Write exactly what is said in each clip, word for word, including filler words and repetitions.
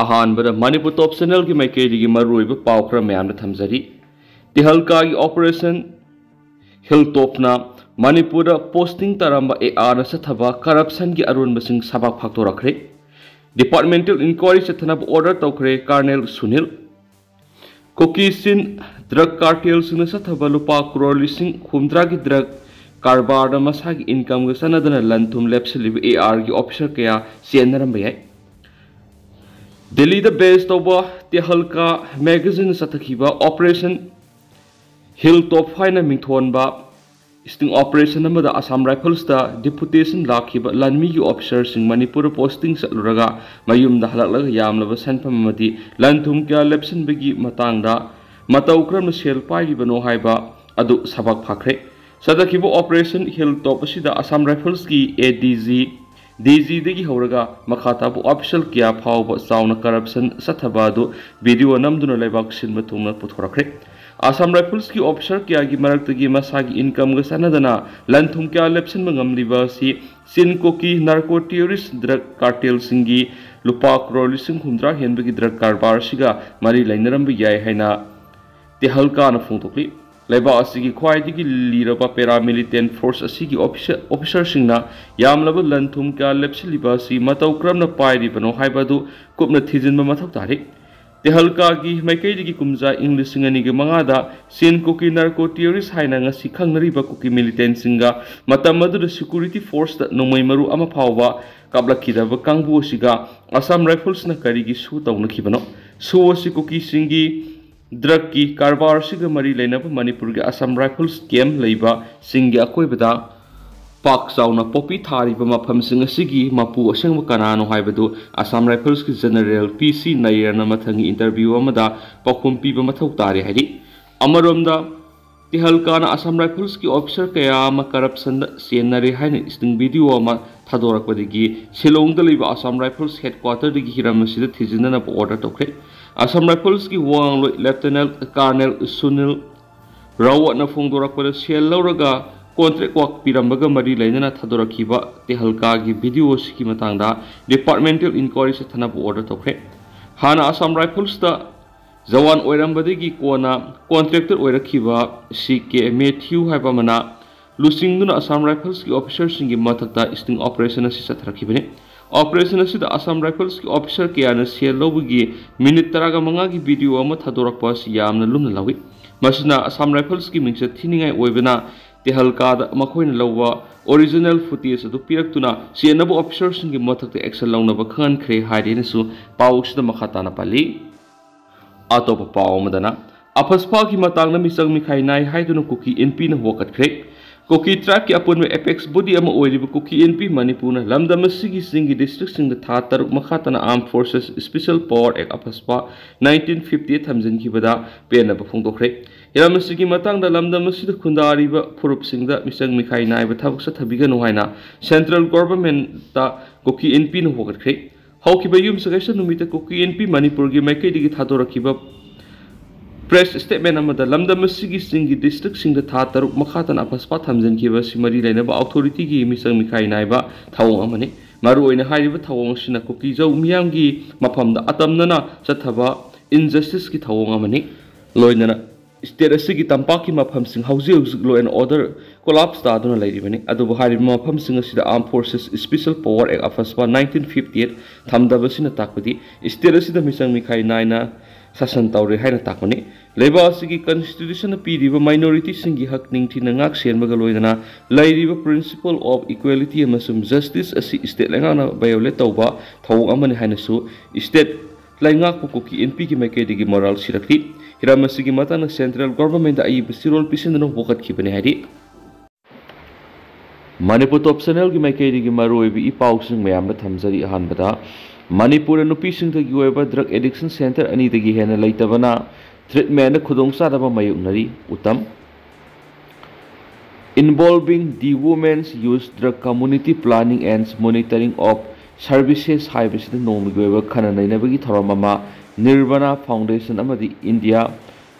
ꯑꯍꯥꯟꯕꯗ ꯃꯅꯤꯄꯨꯔ ꯇꯣꯞ ꯆꯦꯅꯦꯜꯒꯤ ꯃꯥꯏꯀꯩꯗꯒꯤ ꯃꯔꯨꯑꯣꯏꯕ ꯄꯥꯎ ꯈꯔ ꯃꯌꯥꯝꯗ ꯊꯝꯖꯔꯤ꯫ ꯇꯦꯍꯜꯀꯥꯒꯤ ꯑꯣꯄꯔꯦꯁꯟ ꯍꯤꯜ ꯇꯣꯞꯅ ꯃꯅꯤꯄꯨꯔꯗ ꯄꯣꯁꯇꯤꯡ ꯇꯥꯔꯝꯕ ꯑꯦ ꯑꯥꯔꯅ ꯆꯠꯊꯕ ꯀꯔꯞꯁꯟꯒꯤ ꯑꯔꯣꯟꯕꯁꯤꯡ ꯁꯕꯥꯛ ꯐꯥꯛꯇꯣꯔꯛꯈ꯭ꯔꯦ꯫ ꯗꯤꯄꯥꯔꯠꯃꯦꯟꯇꯦꯜ ꯏꯟꯀ꯭ꯋꯥꯏꯔꯤ ꯆꯠꯊꯅꯕ ꯑꯣꯔꯗꯔ ꯇꯧꯈ꯭ꯔꯦ ꯀꯔꯅꯦꯜ ꯁꯨꯅꯤꯜ꯫ ꯀꯨꯀꯤ ꯆꯤꯟ ꯗ꯭ꯔꯒ ꯀꯥꯔꯇꯦꯜꯁꯤꯡꯅ ꯆꯠꯊꯕ ꯂꯨꯄꯥ ꯀ꯭ꯔꯣꯔ ꯂꯤꯁꯤꯡ ꯍꯨꯝꯗ꯭ꯔꯥꯒꯤ ꯗ꯭ꯔꯒ ꯀꯔꯕꯥꯔꯗ ꯃꯁꯥꯒꯤ ꯏꯟꯀꯝꯒ ꯆꯥꯟꯅꯗꯅ ꯂꯟ ꯊꯨꯝ ꯂꯦꯞꯁꯤꯜꯂꯤꯕ ꯑꯦ ꯑꯥꯔꯒꯤ ꯑꯣꯐꯤꯁꯔ ꯀꯌꯥ ꯆꯦꯟꯅꯔꯝꯕ ꯌꯥꯏ꯫ ꯗꯦꯜꯂꯤꯗ ꯕꯦꯁ ꯇꯧꯕ ꯇꯦꯍꯜꯀꯥ ꯃꯦꯒꯥꯖꯤꯟꯅ ꯆꯠꯊꯈꯤꯕ ꯑꯣꯄꯔꯦꯁꯟ ꯍꯤꯜ ꯇꯣꯞ ꯍꯥꯏꯅ ꯃꯤꯡꯊꯣꯟꯕ ꯁ꯭ꯇꯤꯡ ꯑꯣꯄꯔꯦꯁꯟ ꯑꯃꯗ ꯑꯁꯥꯝ ꯔꯥꯏꯐꯜꯁꯇ ꯗꯤꯄꯨꯇꯦꯁꯟ ꯂꯥꯛꯈꯤꯕ ꯂꯥꯟꯃꯤꯒꯤ ꯑꯣꯐꯤꯁꯔꯁꯤꯡ ꯃꯅꯤꯄꯨꯔꯗ ꯄꯣꯁꯇꯤꯡ ꯆꯠꯂꯨꯔꯒ ꯃꯌꯨꯝꯗ ꯍꯜꯂꯛꯂꯒ ꯌꯥꯝꯂꯕ ꯁꯦꯟꯐꯝ ꯑꯃꯗꯤ ꯂꯟ ꯊꯨꯝ ꯀꯌꯥ ꯂꯦꯞꯁꯤꯟꯕꯒꯤ ꯃꯇꯥꯡꯗ ꯃꯇꯧ ꯀꯔꯝꯅ ꯁꯦꯜ ꯄꯥꯏꯔꯤꯕꯅꯣ ꯍꯥꯏꯕ ꯑꯗꯨ ꯁꯕꯥꯛ ꯐꯥꯈ꯭ꯔꯦ꯫ ꯆꯠꯊꯈꯤꯕ ꯑꯣꯄꯔꯦꯁꯟ ꯍꯤꯜ ꯇꯣꯞ ꯑꯁꯤꯗ ꯑꯁꯥꯝ ꯔꯥꯏꯐꯜꯁꯀꯤ ꯑꯦ ꯗꯤ ꯖꯤ, ꯗꯤ ꯖꯤꯗꯒꯤ ꯍꯧꯔꯒ ꯃꯈꯥ ꯇꯥꯕ ꯑꯣꯐꯤꯁꯤꯌꯦꯜ ꯀꯌꯥ ꯐꯥꯎꯕ ꯆꯥꯎꯅ ꯀꯔꯞꯁꯟ ꯆꯠꯊꯕ ꯑꯗꯨ ꯚꯤꯗꯤꯑꯣ ꯅꯝꯗꯨꯅ ꯂꯩꯕꯥꯛ ꯁꯤꯟꯕ ꯊꯨꯡꯅ ꯄꯨꯊꯣꯔꯛꯈ꯭ꯔꯦ꯫ ꯑꯁꯥꯝ ꯔꯥꯏꯐꯜꯁꯀꯤ ꯑꯣꯐꯤꯁꯔ ꯀꯌꯥꯒꯤ ꯃꯔꯛꯇꯒꯤ ꯃꯁꯥꯒꯤ ꯏꯟꯀꯝꯒ ꯆꯥꯟꯅꯗꯅ ꯂꯟ ꯊꯨꯝ ꯀꯌꯥ ꯂꯦꯞꯁꯤꯟꯕ ꯉꯝꯂꯤꯕ ꯑꯁꯤ ꯆꯤꯟ ꯀꯨꯀꯤ ꯅꯥꯔꯀꯣ ꯇꯦꯔꯣꯔꯤꯁ ꯗ꯭ꯔꯒ ꯀꯥꯔꯇꯦꯜꯁꯤꯡꯒꯤ ꯂꯨꯄꯥ ꯀ꯭ꯔꯣꯔ ꯂꯤꯁꯤꯡ ꯍꯨꯝꯗ꯭ꯔꯥ ꯍꯦꯟꯕꯒꯤ ꯗ꯭ꯔꯒ ꯀꯔꯕꯥꯔ ꯑꯁꯤꯒ ꯃꯔꯤ ꯂꯩꯅꯔꯝꯕ ꯌꯥꯏ ꯍꯥꯏꯅ ꯇꯦꯍꯜꯀꯥꯅ ꯐꯣꯡꯗꯣꯛꯂꯤ꯫ ꯂꯩꯕꯥꯛ ꯑꯁꯤꯒꯤ ꯈ꯭ꯋꯥꯏꯗꯒꯤ ꯂꯤꯔꯕ ꯄꯦꯔꯥꯃꯤꯂꯤꯇꯦꯟ ꯐꯣꯔꯁ ꯑꯁꯤꯒꯤ ꯑꯣꯐꯤꯁ-, ꯑꯣꯐꯤꯁꯔꯁꯤꯡꯅ ꯌꯥꯝꯂꯕ ꯂꯟ ꯊꯨꯝ ꯀꯌꯥ ꯂꯦꯞꯁꯤꯜꯂꯤꯕ ꯑꯁꯤ ꯃꯇꯧ ꯀꯔꯝꯅ ꯄꯥꯏꯔꯤꯕꯅꯣ ꯍꯥꯏꯕ ꯑꯗꯨ ꯀꯨꯞꯅ ꯊꯤꯖꯤꯟꯕ ꯃꯊꯧ ꯇꯥꯔꯤ꯫ ꯇꯦꯍꯜꯀꯥꯒꯤ ꯃꯥꯏꯀꯩꯗꯒꯤ ꯀꯨꯝꯖꯥ ꯏꯪ ꯂꯤꯁꯤꯡ ꯑꯅꯤꯒ ꯃꯉꯥꯗ ꯆꯤꯟ ꯀꯨꯀꯤ ꯅꯥꯔꯀꯣ ꯇꯦꯔꯣꯔꯤꯁ ꯍꯥꯏꯅ ꯉꯁꯤ ꯈꯪꯅꯔꯤꯕ ꯀꯨꯀꯤ ꯃꯤꯂꯤꯇꯦꯟꯁꯤꯡꯒ ꯃꯇꯝ ꯑꯗꯨꯗ ꯁꯦꯀ꯭ꯌꯨꯔꯤꯇꯤ ꯐꯣꯔꯁꯇ ꯅꯣꯡꯃꯩ ꯃꯔꯨ ꯑꯃ ꯐꯥꯎꯕ ꯀꯥꯞꯂꯛꯈꯤꯗꯕ ꯀꯥꯡꯕꯨ ꯑꯁꯤꯒ ꯑꯁꯥꯝ ꯔꯥꯏꯐꯜꯁꯅ ꯀꯔꯤꯒꯤ ꯁꯨ ꯇꯧꯅꯈꯤꯕꯅꯣ? ꯁꯨ ꯑꯁꯤ ꯀꯨꯀꯤꯁꯤꯡꯒꯤ ꯗ꯭ꯔꯒꯀꯤ ꯀꯔꯕꯥꯔ ꯑꯁꯤꯒ ꯃꯔꯤ ꯂꯩꯅꯕ ꯃꯅꯤꯄꯨꯔꯒꯤ ꯑꯁꯥꯝ ꯔꯥꯏꯐꯜꯁ ꯀꯦꯝꯞ ꯂꯩꯕ ꯆꯤꯡꯒꯤ ꯑꯀꯣꯏꯕꯗ ꯄꯥꯛ ꯆꯥꯎꯅ ꯄꯣꯄꯤ ꯊꯥꯔꯤꯕ ꯃꯐꯝꯁꯤꯡ ꯑꯁꯤꯒꯤ ꯃꯄꯨ ꯑꯁꯦꯡꯕ ꯀꯅꯥꯅꯣ ꯍꯥꯏꯕꯗꯨ ꯑꯁꯥꯝ ꯔꯥꯏꯐꯜꯁꯀꯤ ꯖꯦꯅꯔꯦꯜ ꯄꯤ ꯁꯤ ꯅꯌꯔꯅ ꯃꯊꯪꯒꯤ ꯏꯟꯇꯔꯚ꯭ꯌꯨ ꯑꯃꯗ ꯄꯥꯎꯈꯨꯝ ꯄꯤꯕ ꯃꯊꯧ ꯇꯥꯔꯤ ꯍꯥꯏꯔꯤ꯫ ꯑꯃꯔꯣꯝꯗ, ꯇꯦꯍꯜꯀꯥꯅ ꯑꯁꯥꯝ ꯔꯥꯏꯐꯜꯁꯀꯤ ꯑꯣꯐꯤꯁꯔ ꯀꯌꯥ ꯑꯃ ꯀꯔꯞꯁꯟꯗ ꯆꯦꯟꯅꯔꯦ ꯍꯥꯏꯅ ꯁ꯭ꯇꯤꯡ ꯚꯤꯗꯤꯑꯣ ꯑꯃ ꯊꯥꯗꯣꯔꯛꯄꯗꯒꯤ ꯁꯤꯂꯣꯡꯗ ꯂꯩꯕ ꯑꯁꯥꯝ ꯔꯥꯏꯐꯜꯁ ꯍꯦꯗꯀ꯭ꯋꯥꯇꯔꯗꯒꯤ ꯍꯤꯔꯝ ꯑꯁꯤꯗ ꯊꯤꯖꯤꯟꯅꯅꯕ ꯑꯣꯔꯗꯔ ꯇꯧꯈ꯭ꯔꯦ꯫ ꯑꯁꯥꯝ ꯔꯥꯏꯐꯜꯁꯀꯤ ꯋꯥ ꯉꯥꯡꯂꯣꯏ ꯂꯦꯐꯇꯦꯅꯦꯟ ꯀꯔꯅꯦꯜ ꯁꯨꯅꯤꯜ ꯔꯥꯋꯠꯅ ꯐꯣꯡꯗꯣꯔꯛꯄꯗ ꯁꯦꯜ ꯂꯧꯔꯒ ꯀꯣꯟꯇ꯭ꯔꯦꯛ ꯋꯥꯛ ꯄꯤꯔꯝꯕꯒ ꯃꯔꯤ ꯂꯩꯅꯅ ꯊꯥꯗꯣꯔꯛꯈꯤꯕ ꯇꯦꯍꯜꯀꯥꯒꯤ ꯚꯤꯗꯤꯑꯣ ꯑꯁꯤꯒꯤ ꯃꯇꯥꯡꯗ ꯗꯤꯄꯥꯔꯠꯃꯦꯟꯇꯦꯜ ꯏꯟꯀ꯭ꯋꯥꯏꯔꯤ ꯆꯠꯊꯅꯕ ꯑꯣꯔꯗꯔ ꯇꯧꯈ꯭ꯔꯦ꯫ ꯍꯥꯟꯅ ꯑꯁꯥꯝ ꯔꯥꯏꯐꯜꯁꯇ ꯖꯋꯥꯟ ꯑꯣꯏꯔꯝꯕꯗꯒꯤ ꯀꯣꯟꯅ ꯀꯣꯟꯇ꯭ꯔꯦꯛꯇꯔ ꯑꯣꯏꯔꯛꯈꯤꯕ ꯁꯤ ꯀꯦ ꯃꯦꯊ꯭ꯌꯨ ꯍꯥꯏꯕ ꯑꯃꯅ ꯂꯨꯆꯤꯡꯗꯨꯅ ꯑꯁꯥꯝ ꯔꯥꯏꯐꯜꯁꯀꯤ ꯑꯣꯐꯤꯁꯔꯁꯤꯡꯒꯤ ꯃꯊꯛꯇ sting operation ꯑꯁꯤ ꯆꯠꯊꯔꯛꯈꯤꯕꯅꯤ꯫ Operation ꯑꯁꯤꯗ ꯑꯁꯥꯝ ꯔꯥꯏꯐꯜꯁꯀꯤ ꯑꯣꯐꯤꯁꯔ ꯀꯌꯥꯅ ꯁꯦꯜ ꯂꯧꯕꯒꯤ ꯃꯤꯅꯤꯠ ꯇꯔꯥꯒ ꯃꯉꯥꯒꯤ ꯚꯤꯗꯤꯑꯣ ꯑꯃ ꯊꯥꯗꯣꯔꯛꯄ ꯑꯁꯤ ꯌꯥꯝꯅ ꯂꯨꯝꯅ ꯂꯧꯏ꯫ ꯃꯁꯤꯅ ꯑꯁꯥꯝ ꯔꯥꯏꯐꯜꯁꯀꯤ ꯃꯤꯡꯆꯠ ꯊꯤꯅꯤꯡꯉꯥꯏ ꯑꯣꯏꯕꯅ ꯇꯦꯍꯜꯀꯥꯗ ꯃꯈꯣꯏꯅ ꯂꯧꯕ original footage ꯑꯗꯨ ꯄꯤꯔꯛꯇꯨꯅ ꯆꯦꯟꯅꯕ ꯑꯣꯐꯤꯁꯔꯁꯤꯡꯒꯤ ꯃꯊꯛꯇ action ꯂꯧꯅꯕ ꯈꯪꯍꯟꯈ꯭ꯔꯦ ꯍꯥꯏꯔꯦꯅꯁꯨ ꯄꯥꯎ ꯑꯁꯤꯗ ꯃꯈꯥ ꯇꯥꯅ ꯄꯜꯂꯤ꯫ ꯑꯇꯣꯞꯄ ꯄꯥꯎ ꯑꯃꯗꯅ, ꯑꯐꯁꯄꯥꯒꯤ ꯃꯇꯥꯡꯗ ꯃꯤꯆꯪ ꯃꯤꯈꯥꯏ ꯅꯥꯏ ꯍꯥꯏꯗꯨꯅ ꯀꯨꯀꯤ ꯏꯟꯄꯤꯅ ꯋꯥꯀꯠꯈ꯭ꯔꯦ꯫ ꯀꯨꯀꯤ tribeꯀꯤ ꯑꯄꯨꯟꯕ apex body ꯑꯃ ꯑꯣꯏꯔꯤꯕ ꯀꯨꯀꯤ ꯏꯟꯄꯤ ꯃꯅꯤꯄꯨꯔꯅ ꯂꯝꯗꯝ ꯑꯁꯤꯒꯤ ꯆꯤꯡꯒꯤ districtꯁꯤꯡꯗ ꯊꯥ ꯇꯔꯨꯛ ꯃꯈꯥ ꯇꯥꯅ Armed Forces Special Power Act ꯑꯐꯁꯄꯥ nineteen fifty eight ꯊꯝꯖꯤꯟꯈꯤꯕꯗ ꯄꯦꯟꯅꯕ ꯐꯣꯡꯗꯣꯛꯈ꯭ꯔꯦ꯫ ꯍꯤꯔꯝ ꯑꯁꯤꯒꯤ ꯃꯇꯥꯡꯗ ꯂꯝꯗꯝ ꯑꯁꯤꯗ ꯈꯨꯟꯗꯥꯔꯤꯕ ꯐꯨꯔꯨꯞꯁꯤꯡꯗ ꯃꯤꯆꯪ ꯃꯤꯈꯥꯏ ꯅꯥꯏꯕ ꯊꯕꯛ ꯆꯠꯊꯕꯤꯒꯅꯨ ꯍꯥꯏꯅ central governmentꯇ ꯀꯨꯀꯤ ꯏꯟꯄꯤꯅ ꯍꯧꯒꯠꯈ꯭ꯔꯦ꯫ ꯍꯧꯈꯤꯕ ꯌꯨꯝꯁꯀꯩꯁ ꯅꯨꯃꯤꯠꯇ ꯀꯨꯀꯤ ꯏꯟꯄꯤ ꯃꯅꯤꯄꯨꯔꯒꯤ ꯃꯥꯏꯀꯩꯗꯒꯤ ꯊꯥꯗꯣꯔꯛꯈꯤꯕ press statement ꯑꯃꯗ ꯂꯝꯗꯝ ꯑꯁꯤꯒꯤ ꯆꯤꯡꯒꯤ districtꯁꯤꯡꯗ ꯊꯥ ꯇꯔꯨꯛ ꯃꯈꯥ ꯇꯥꯅ ꯑꯐꯁꯄꯥ ꯊꯝꯖꯤꯟꯈꯤꯕ ꯑꯁꯤ ꯃꯔꯤ ꯂꯩꯅꯕ authorityꯒꯤ ꯃꯤꯆꯪ ꯃꯤꯈꯥꯏ ꯅꯥꯏꯕ ꯊꯧꯑꯣꯡ ꯑꯃꯅꯤ꯫ ꯃꯔꯨꯑꯣꯏꯅ ꯍꯥꯏꯔꯤꯕ ꯊꯧꯑꯣꯡ ꯑꯁꯤꯅ ꯀꯨꯀꯤꯖꯧ ꯃꯤꯌꯥꯝꯒꯤ ꯃꯐꯝꯗ ꯑꯇꯝꯅꯅ ꯆꯠꯊꯕ injusticeꯀꯤ ꯊꯧꯑꯣꯡ ꯑꯃꯅꯤ꯫ ꯂꯣꯏꯅꯅ state ꯑꯁꯤꯒꯤ ꯇꯝꯄꯥꯛꯀꯤ ꯃꯐꯝꯁꯤꯡ ꯍꯧꯖꯤꯛ ꯍꯧꯖꯤꯛ law and order collapse ꯇꯥꯗꯨꯅ ꯂꯩꯔꯤꯕꯅꯤ꯫ ꯑꯗꯨꯕꯨ ꯍꯥꯏꯔꯤꯕ ꯃꯐꯝꯁꯤꯡ ꯑꯁꯤꯗ Armed Forces Special Power Act ꯑꯐꯁꯄꯥ nineteen fifty eight ꯊꯝꯗꯕꯁꯤꯅ ꯇꯥꯛꯄꯗꯤ state ꯑꯁꯤꯗ ꯃꯤꯆꯪ ꯃꯤꯈꯥꯏ ꯅꯥꯏꯅ ꯁꯥꯁꯟ ꯇꯧꯔꯦ ꯍꯥꯏꯅ ꯇꯥꯛꯄꯅꯤ꯫ ꯂꯩꯕꯥꯛ ꯑꯁꯤꯒꯤ constitutionꯅ ꯄꯤꯔꯤꯕ minorityꯁꯤꯡꯒꯤ ꯍꯛ ꯅꯤꯡꯊꯤꯅ ꯉꯥꯛ ꯁꯦꯟꯕꯒ ꯂꯣꯏꯅꯅ ꯂꯩꯔꯤꯕ principle of equality ꯑꯃꯁꯨꯡ justice ꯑꯁꯤ state ꯂꯩꯉꯥꯛꯅ violate ꯇꯧꯕ ꯊꯧꯑꯣꯡ ꯑꯃꯅꯤ ꯍꯥꯏꯅꯁꯨ state ꯂꯩꯉꯥꯛꯄꯨ ꯀꯨꯀꯤ ꯏꯟꯄꯤꯒꯤ ꯃꯥꯏꯀꯩꯗꯒꯤ ꯃꯣꯔꯥꯜ ꯁꯤꯔꯛꯈꯤ꯫ ꯍꯤꯔꯝ ꯑꯁꯤꯒꯤ ꯃꯇꯥꯡꯗ central governmentꯗ ꯑꯏꯕ ꯆꯦꯔꯣꯜ ꯄꯤꯁꯤꯟꯗꯨꯅ ꯋꯥꯀꯠꯈꯤꯕꯅꯤ ꯍꯥꯏꯔꯤ꯫ ꯃꯅꯤꯄꯨꯔ Top Channelꯒꯤ ꯃꯥꯏꯀꯩꯗꯒꯤ ꯃꯔꯨꯑꯣꯏꯕ ꯏ ꯄꯥꯎꯁꯤꯡ ꯃꯌꯥꯝꯗ ꯊꯝꯖꯔꯤ꯫ ꯑꯍꯥꯟꯕꯗ, ꯃꯅꯤꯄꯨꯔꯗ ꯅꯨꯄꯤꯁꯤꯡꯗꯒꯤ ꯑꯣꯏꯕ drug addiction centre ꯑꯅꯤꯗꯒꯤ ꯍꯦꯟꯅ ꯂꯩꯇꯕꯅ treatmentꯗ ꯈꯨꯗꯣꯡꯆꯥꯗꯕ ꯃꯥꯌꯣꯛꯅꯔꯤ꯫ Uttam, involving the women's youth drug community planning and monitoring of services ꯍꯥꯏꯕꯁꯤꯗ ꯅꯣꯡꯃꯒꯤ ꯑꯣꯏꯕ ꯈꯟꯅ ꯅꯩꯅꯕꯒꯤ ꯊꯧꯔꯝ ꯑꯃ Nirvana Foundation ꯑꯃꯗꯤ India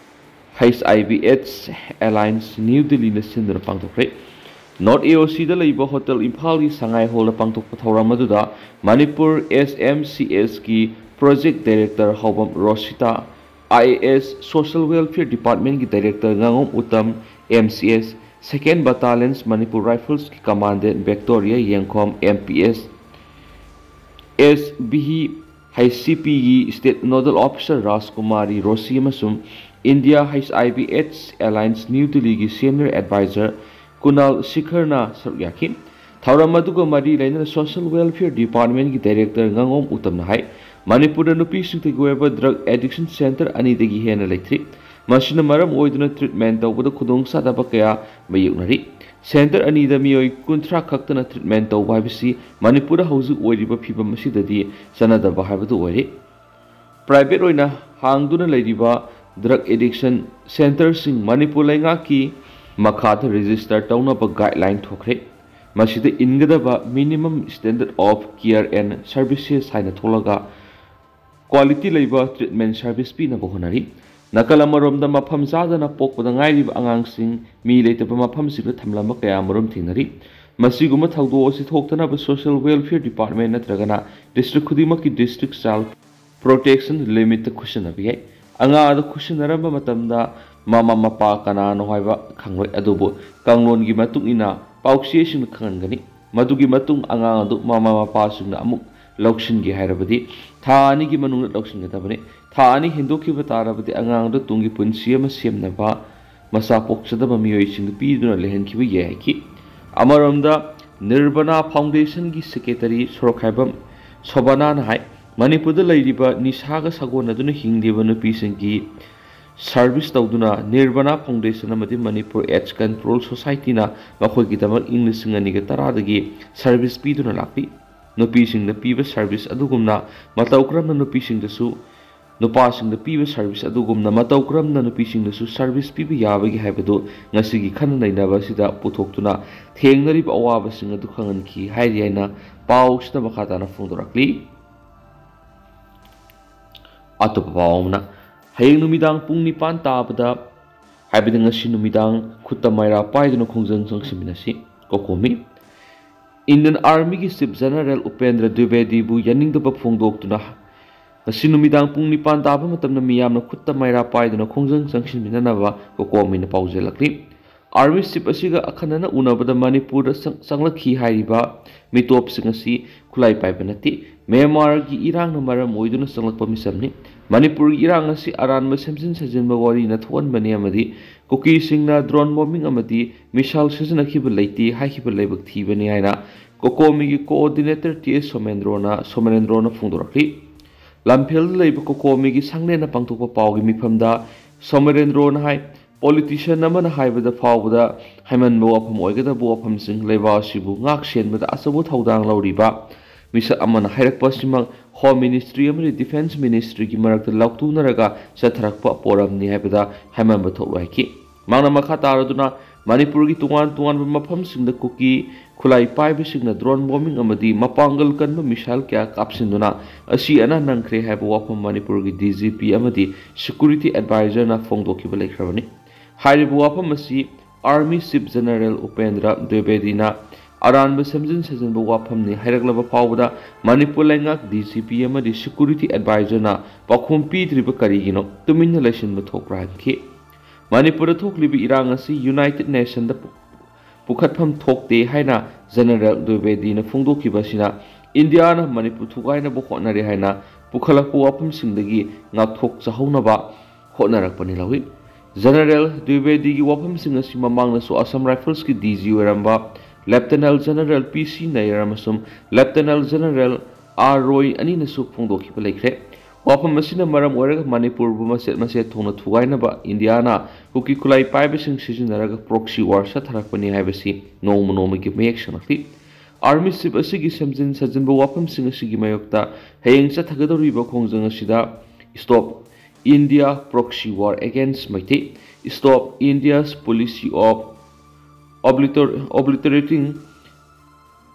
H I V AIDS Alliance New Delhiꯅ ꯁꯤꯟꯗꯨꯅ ꯄꯥꯡꯊꯣꯛꯈ꯭ꯔꯦ꯫ North A O Cꯗ ꯂꯩꯕ Hotel ꯏꯝꯐꯥꯜꯒꯤ ꯁꯉꯥꯏ Hallꯗ ꯄꯥꯡꯊꯣꯛꯄ ꯊꯧꯔꯝ ꯑꯗꯨꯗ Manipur S M C Sꯀꯤ Project Director ꯍꯥꯎꯕꯝ ꯔꯣꯁꯤꯇꯥ, I A S Social Welfare Department ꯀꯤ Director ꯉꯥꯉꯣꯝ Uttam, M C S Second Battalion's Manipur Rifles ꯀꯤ Commandant Victoria ꯌꯦꯡꯈꯣꯝ, M P S S B H C P ꯒꯤ State Nodal Officer ꯔꯥꯖꯀꯨꯃꯥꯔꯤ ꯔꯣꯁꯤ ꯑꯃꯁꯨꯡ India H I V AIDS Alliance New Delhi ꯒꯤ Senior Advisor ꯀꯨꯅꯥꯜ ꯁꯤꯈꯔꯅ ꯁꯔꯨꯛ ꯌꯥꯈꯤ꯫ ꯊꯧꯔꯝ ꯑꯗꯨꯒ ꯃꯔꯤ ꯂꯩꯅꯅ Social Welfare Department ꯀꯤ Director ꯉꯥꯉꯣꯝ ꯎꯇꯝꯅ ꯍꯥꯏ, ꯃꯅꯤꯄꯨꯔꯗ ꯅꯨꯄꯤꯁꯤꯡꯇꯒꯤ ꯑꯣꯏꯕ drug addiction center ꯑꯅꯤꯗꯒꯤ ꯍꯦꯟꯅ ꯂꯩꯇ꯭ꯔꯤ꯫ ꯃꯁꯤꯅ ꯃꯔꯝ ꯑꯣꯏꯗꯨꯅ treatment ꯇꯧꯕꯗ ꯈꯨꯗꯣꯡꯆꯥꯗꯕ ꯀꯌꯥ ꯃꯥꯌꯣꯛꯅꯔꯤ꯫ Center ꯑꯅꯤꯗ ꯃꯤꯑꯣꯏ ꯀꯨꯟꯊ꯭ꯔꯥ ꯈꯛꯇꯅ treatment ꯇꯧꯕ ꯍꯥꯏꯕꯁꯤ ꯃꯅꯤꯄꯨꯔꯗ ꯍꯧꯖꯤꯛ ꯑꯣꯏꯔꯤꯕ ꯐꯤꯕꯝ ꯑꯁꯤꯗꯗꯤ ꯆꯠꯅꯗꯕ ꯍꯥꯏꯕꯗꯨ ꯑꯣꯏꯔꯦ꯫ Private ꯑꯣꯏꯅ ꯍꯥꯡꯗꯨꯅ ꯂꯩꯔꯤꯕ drug addiction centerꯁꯤꯡ ꯃꯅꯤꯄꯨꯔ ꯂꯩꯉꯥꯛꯀꯤ ꯃꯈꯥꯗ register ꯇꯧꯅꯕ guideline ꯊꯣꯛꯈ꯭ꯔꯦ꯫ ꯃꯁꯤꯗ ꯏꯟꯒꯗꯕ Minimum Standard of Care and Services ꯍꯥꯏꯅ ꯊꯣꯛꯂꯒ quality ꯂꯩꯕ treatment service ꯄꯤꯅꯕ ꯍꯣꯠꯅꯔꯤ꯫ ꯅꯥꯀꯜ ꯑꯃꯔꯣꯝꯗ ꯃꯐꯝ ꯆꯥꯗꯅ ꯄꯣꯛꯄꯗ ꯉꯥꯏꯔꯤꯕ ꯑꯉꯥꯡꯁꯤꯡ ꯃꯤ ꯂꯩꯇꯕ ꯃꯐꯝꯁꯤꯡꯗ ꯊꯝꯂꯝꯕ ꯀꯌꯥ ꯑꯃꯔꯣꯝ ꯊꯦꯡꯅꯔꯤ꯫ ꯃꯁꯤꯒꯨꯝꯕ ꯊꯧꯗꯣꯛ ꯑꯁꯤ ꯊꯣꯛꯇꯅꯕ Social Welfare Department ꯅꯠꯇ꯭ꯔꯒꯅ district ꯈꯨꯗꯤꯡꯃꯛꯀꯤ District Child Protection Unitꯇ ꯈꯨꯠꯁꯤꯟꯅꯕ ꯌꯥꯏ꯫ ꯑꯉꯥꯡ ꯑꯗꯨ ꯈꯨꯠꯁꯤꯟꯅꯔꯝꯕ ꯃꯇꯝꯗ ꯃꯃꯥ ꯃꯄꯥ ꯀꯅꯥꯅꯣ ꯍꯥꯏꯕ ꯈꯪꯂꯣꯏ, ꯑꯗꯨꯕꯨ ꯀꯥꯡꯂꯣꯟꯒꯤ ꯃꯇꯨꯡ ꯏꯟꯅ ꯄꯥꯎꯆꯦꯁꯤꯡꯅ ꯈꯪꯍꯟꯒꯅꯤ꯫ ꯃꯗꯨꯒꯤ ꯃꯇꯨꯡ ꯑꯉꯥꯡ ꯑꯗꯨ ꯃꯃꯥ ꯃꯄꯥꯁꯤꯡꯅ ꯑꯃꯨꯛ ꯂꯧꯁꯤꯟꯒꯦ ꯍꯥꯏꯔꯕꯗꯤ ꯊꯥ ꯑꯅꯤꯒꯤ ꯃꯅꯨꯡꯗ ꯂꯧꯁꯤꯟꯒꯗꯕꯅꯤ꯫ ꯊꯥ ꯑꯅꯤ ꯍꯦꯟꯗꯣꯛꯈꯤꯕ ꯇꯥꯔꯕꯗꯤ ꯑꯉꯥꯡ ꯑꯗꯨ ꯇꯨꯡꯒꯤ ꯄꯨꯟꯁꯤ ꯑꯃ ꯁꯦꯝꯅꯕ ꯃꯆꯥ ꯄꯣꯛꯆꯗꯕ ꯃꯤꯑꯣꯏꯁꯤꯡꯗ ꯄꯤꯗꯨꯅ ꯂꯩꯍꯟꯈꯤꯕ ꯌꯥꯏ ꯍꯥꯏꯈꯤ꯫ ꯑꯃꯔꯣꯝꯗ ꯅꯤꯔꯕꯅꯥ Foundationꯒꯤ Secretary ꯁꯣꯔꯣꯛꯈꯥꯏꯕꯝ ꯁꯣꯕꯥꯅꯥꯅ ꯍꯥꯏ, ꯃꯅꯤꯄꯨꯔꯗ ꯂꯩꯔꯤꯕ ꯅꯤꯁꯥꯒ ꯁꯥꯒꯣꯟꯅꯗꯨꯅ ꯍꯤꯡꯂꯤꯕ ꯅꯨꯄꯤꯁꯤꯡꯒꯤ service ꯇꯧꯗꯨꯅ ꯅꯤꯔꯕꯅꯥ Foundation ꯑꯃꯗꯤ ꯃꯅꯤꯄꯨꯔ AIDS Control Societyꯅ ꯃꯈꯣꯏꯒꯤꯗꯃꯛ ꯏꯪ ꯂꯤꯁꯤꯡ ꯑꯅꯤꯒ ꯇꯔꯥꯗꯒꯤ service ꯄꯤꯗꯨꯅ ꯂꯥꯛꯂꯤ꯫ ꯅꯨꯄꯤꯁꯤꯡꯗ ꯄꯤꯕ service ꯑꯗꯨꯒꯨꯝꯅ ꯃꯇꯧ ꯀꯔꯝꯅ ꯅꯨꯄꯤꯁꯤꯡꯗꯁꯨ, ꯅꯨꯄꯥꯁꯤꯡꯗ ꯄꯤꯕ service ꯑꯗꯨꯒꯨꯝꯅ ꯃꯇꯧ ꯀꯔꯝꯅ ꯅꯨꯄꯤꯁꯤꯡꯗꯁꯨ service ꯄꯤꯕ ꯌꯥꯕꯒꯦ ꯍꯥꯏꯕꯗꯨ ꯉꯁꯤꯒꯤ ꯈꯟꯅ ꯅꯩꯅꯕ ꯑꯁꯤꯗ ꯄꯨꯊꯣꯛꯇꯨꯅ ꯊꯦꯡꯅꯔꯤꯕ ꯑꯋꯥꯕꯁꯤꯡ ꯑꯗꯨ ꯈꯪꯍꯟꯈꯤ ꯍꯥꯏꯔꯤ ꯍꯥꯏꯅ ꯄꯥꯎꯁꯤꯗ ꯃꯈꯥ ꯇꯥꯅ ꯐꯣꯡꯗꯣꯔꯛꯂꯤ꯫ ꯑꯇꯣꯞꯄ ꯄꯥꯎ ꯑꯃꯅ, ꯍꯌꯦꯡ ꯅꯨꯃꯤꯗꯥꯡ ꯄꯨꯡ ꯅꯤꯄꯥꯟ ꯇꯥꯕꯗ, ꯍꯥꯏꯕꯗꯤ ꯉꯁꯤ ꯅꯨꯃꯤꯗꯥꯡ, ꯈꯨꯠꯇ ꯃꯩꯔꯥ ꯄꯥꯏꯗꯨꯅ ꯈꯣꯡꯖꯪ ꯆꯪꯁꯤꯟꯃꯤꯟꯅꯁꯤ꯫ ꯀꯣꯀꯣꯃꯤ꯫ Indian Armyꯒꯤ Chief General ꯎꯄꯦꯟꯗ꯭ꯔ ꯗ꯭ꯋꯤꯕꯦꯗꯤꯕꯨ ꯌꯥꯅꯤꯡꯗꯕ ꯐꯣꯡꯗꯣꯛꯇꯨꯅ ꯉꯁꯤ ꯅꯨꯃꯤꯗꯥꯡ ꯄꯨꯡ ꯅꯤꯄꯥꯟ ꯇꯥꯕ ꯃꯇꯝꯗ ꯃꯤꯌꯥꯝꯅ ꯈꯨꯠꯇ ꯃꯩꯔꯥ ꯄꯥꯏꯗꯨꯅ ꯈꯣꯡꯖꯪ ꯆꯪꯁꯤꯟꯃꯤꯟꯅꯅꯕ ꯀꯣꯀꯣꯃꯤꯅ ꯄꯥꯎꯖꯦꯜꯂꯛꯂꯤ꯫ Army Chief ꯑꯁꯤꯒ ꯑꯈꯟꯅꯅ ꯎꯅꯕꯗ ꯃꯅꯤꯄꯨꯔꯗ ꯆꯪ-, ꯆꯪꯂꯛꯈꯤ ꯍꯥꯏꯔꯤꯕ ꯃꯤꯇꯣꯞꯁꯤꯡ ꯑꯁꯤ ꯈꯨꯠꯂꯥꯏ ꯄꯥꯏꯕ ꯅꯠꯇꯦ꯫ ꯃ꯭ꯌꯥꯟꯃꯥꯔꯒꯤ ꯏꯔꯥꯡꯅ ꯃꯔꯝ ꯑꯣꯏꯗꯨꯅ ꯆꯪꯂꯛꯄ ꯃꯤꯁꯛꯅꯤ꯫ ꯃꯅꯤꯄꯨꯔꯒꯤ ꯏꯔꯥꯡ ꯑꯁꯤ ꯑꯔꯥꯟꯕ ꯁꯦꯝꯖꯤꯟ ꯁꯥꯖꯤꯟꯕ ꯋꯥꯔꯤꯅ ꯊꯣꯛꯍꯟꯕꯅꯤ ꯑꯃꯗꯤ ꯀꯨꯀꯤꯁꯤꯡꯅ drone bombing ꯑꯃꯗꯤ missile ꯁꯤꯖꯤꯟꯅꯈꯤꯕ ꯂꯩꯇꯦ ꯍꯥꯏꯈꯤꯕ ꯂꯥꯏꯕꯛ ꯊꯤꯕꯅꯤ ꯍꯥꯏꯅ ꯀꯣꯀꯣꯃꯤꯒꯤ coordinator ꯇꯤ ꯑꯦꯁ ꯁꯣꯃꯦꯟꯗ꯭ꯔꯣꯅ, ꯁꯣꯃꯦꯟꯗ꯭ꯔꯣꯅ ꯐꯣꯡꯗꯣꯔꯛꯂꯤ꯫ ꯂꯝꯐꯦꯜꯗ ꯂꯩꯕ ꯀꯣꯀꯣꯃꯤꯒꯤ ꯁꯪꯂꯦꯟꯅ ꯄꯥꯡꯊꯣꯛꯄ ꯄꯥꯎꯒꯤ ꯃꯤꯐꯝꯗ ꯁꯣꯃꯦꯟꯗ꯭ꯔꯣꯅ ꯍꯥꯏ, politician ꯑꯃꯅ ꯍꯥꯏꯕꯗ ꯐꯥꯎꯕꯗ ꯍꯥꯏꯃꯟꯕ ꯋꯥꯐꯝ ꯑꯣꯏꯒꯗꯕ ꯋꯥꯐꯝꯁꯤꯡ ꯂꯩꯕꯥꯛ ꯑꯁꯤꯕꯨ ꯉꯥꯛ ꯁꯦꯟꯕꯗ ꯑꯆꯧꯕ ꯊꯧꯗꯥꯡ ꯂꯧꯔꯤꯕ ꯃꯤꯁꯛ ꯑꯃꯅ ꯍꯥꯏꯔꯛꯄ ꯑꯁꯤꯃꯛ Home Ministry ꯑꯃꯗꯤ Defence Ministryꯒꯤ ꯃꯔꯛꯇ ꯂꯥꯎꯊꯣꯛꯅꯔꯒ ꯆꯠꯊꯔꯛꯄ ꯄꯣꯔꯝꯅꯤ ꯍꯥꯏꯕꯗ ꯍꯥꯏꯃꯟꯕ ꯊꯣꯛꯂꯣꯏ ꯍꯥꯏꯈꯤ꯫ ꯃꯍꯥꯛꯅ ꯃꯈꯥ ꯇꯥꯔꯗꯨꯅ ꯃꯅꯤꯄꯨꯔꯒꯤ ꯇꯣꯉꯥꯟ ꯇꯣꯉꯥꯟꯕ ꯃꯐꯝꯁꯤꯡꯗ ꯀꯨꯀꯤ ꯈꯨꯠꯂꯥꯏ ꯄꯥꯏꯕꯁꯤꯡꯅ drone bombing ꯑꯃꯗꯤ ꯃꯄꯥꯡꯒꯜ ꯀꯟꯕ missile ꯀꯌꯥ ꯀꯥꯞꯁꯤꯟꯗꯨꯅ ꯑꯁꯤ ꯑꯅꯥ ꯅꯪꯈ꯭ꯔꯦ ꯍꯥꯏꯕ ꯋꯥꯐꯝ ꯃꯅꯤꯄꯨꯔꯒꯤ ꯗꯤ ꯖꯤ ꯄꯤ ꯑꯃꯗꯤ security advisorꯅ ꯐꯣꯡꯗꯣꯛꯈꯤꯕ ꯂꯩꯈ꯭ꯔꯕꯅꯤ꯫ ꯍꯥꯏꯔꯤꯕ ꯋꯥꯐꯝ ꯑꯁꯤ Army Chief General ꯎꯄꯦꯟꯗ꯭ꯔ ꯗ꯭ꯋꯤꯕꯦꯗꯤꯅ ꯑꯔꯥꯟꯕ ꯁꯦꯝꯖꯤꯟ ꯁꯥꯖꯤꯟꯕ ꯋꯥꯐꯝꯅꯤ ꯍꯥꯏꯔꯛꯂꯕ ꯐꯥꯎꯕꯗ ꯃꯅꯤꯄꯨꯔ ꯂꯩꯉꯥꯛ ꯗꯤ ꯖꯤ ꯄꯤ ꯑꯃꯗꯤ security advisorꯅ ꯄꯥꯎꯈꯨꯝ ꯄꯤꯗ꯭ꯔꯤꯕ ꯀꯔꯤꯒꯤꯅꯣ? ꯇꯨꯃꯤꯟꯅ ꯂꯩꯁꯤꯟꯕ ꯊꯣꯛꯄ꯭ꯔꯥ ꯍꯥꯏꯈꯤ꯫ ꯃꯅꯤꯄꯨꯔꯗ ꯊꯣꯛꯂꯤꯕ ꯏꯔꯥꯡ ꯑꯁꯤ United Nationꯗ ꯄꯨ-, ꯄꯨꯈꯠꯐꯝ ꯊꯣꯛꯇꯦ ꯍꯥꯏꯅ General ꯗ꯭ꯋꯤꯕꯦꯗꯤꯅ ꯐꯣꯡꯗꯣꯛꯈꯤꯕ ꯑꯁꯤꯅ ꯏꯟꯗꯤꯌꯥꯅ ꯃꯅꯤꯄꯨꯔ ꯊꯨꯒꯥꯏꯅꯕ ꯍꯣꯠꯅꯔꯦ ꯍꯥꯏꯅ ꯄꯨꯈꯠꯂꯛꯄ ꯋꯥꯐꯝꯁꯤꯡꯗꯒꯤ ꯉꯥꯛꯊꯣꯛꯆꯍꯧꯅꯕ ꯍꯣꯠꯅꯔꯛꯄꯅꯤ ꯂꯧꯏ꯫ General ꯗ꯭ꯋꯤꯕꯦꯗꯤꯒꯤ ꯋꯥꯐꯝꯁꯤꯡ ꯑꯁꯤ ꯃꯃꯥꯡꯗꯁꯨ Assam Riflesꯀꯤ ꯗꯤ ꯖꯤ ꯑꯣꯏꯔꯝꯕ Lieutenant General ꯄꯤ ꯁꯤ ꯅꯌꯔ ꯑꯃꯁꯨꯡ Lieutenant General ꯑꯥꯔ ꯔꯣꯏ ꯑꯅꯤꯅꯁꯨ ꯐꯣꯡꯗꯣꯛꯈꯤꯕ ꯂꯩꯈ꯭ꯔꯦ꯫ ꯋꯥꯐꯝ ꯑꯁꯤꯅ ꯃꯔꯝ ꯑꯣꯏꯔꯒ ꯃꯅꯤꯄꯨꯔꯕꯨ ꯃꯆꯦꯠ ꯃꯆꯦꯠ ꯊꯣꯛꯅ ꯊꯨꯒꯥꯏꯅꯕ ꯏꯟꯗꯤꯌꯥꯅ ꯀꯨꯀꯤ ꯈꯨꯠꯂꯥꯏ ꯄꯥꯏꯕꯁꯤꯡ ꯁꯤꯖꯤꯟꯅꯔꯒ proxy war ꯆꯠꯊꯔꯛꯄꯅꯤ ꯍꯥꯏꯕꯁꯤ ꯅꯣꯡꯃ ꯅꯣꯡꯃꯒꯤ ꯃꯌꯦꯛ ꯁꯦꯡꯂꯛꯂꯤ꯫ Army Chief ꯑꯁꯤꯒꯤ ꯁꯦꯝꯖꯤꯟ ꯁꯥꯖꯤꯟꯕ ꯋꯥꯐꯝꯁꯤꯡ ꯑꯁꯤꯒꯤ ꯃꯥꯌꯣꯛꯇ ꯍꯌꯦꯡ ꯆꯠꯊꯒꯗꯧꯔꯤꯕ ꯈꯣꯡꯖꯪ ꯑꯁꯤꯗ Stop India Proxy War Against Meitei, Stop India's Policy of Obliter-, Obliterating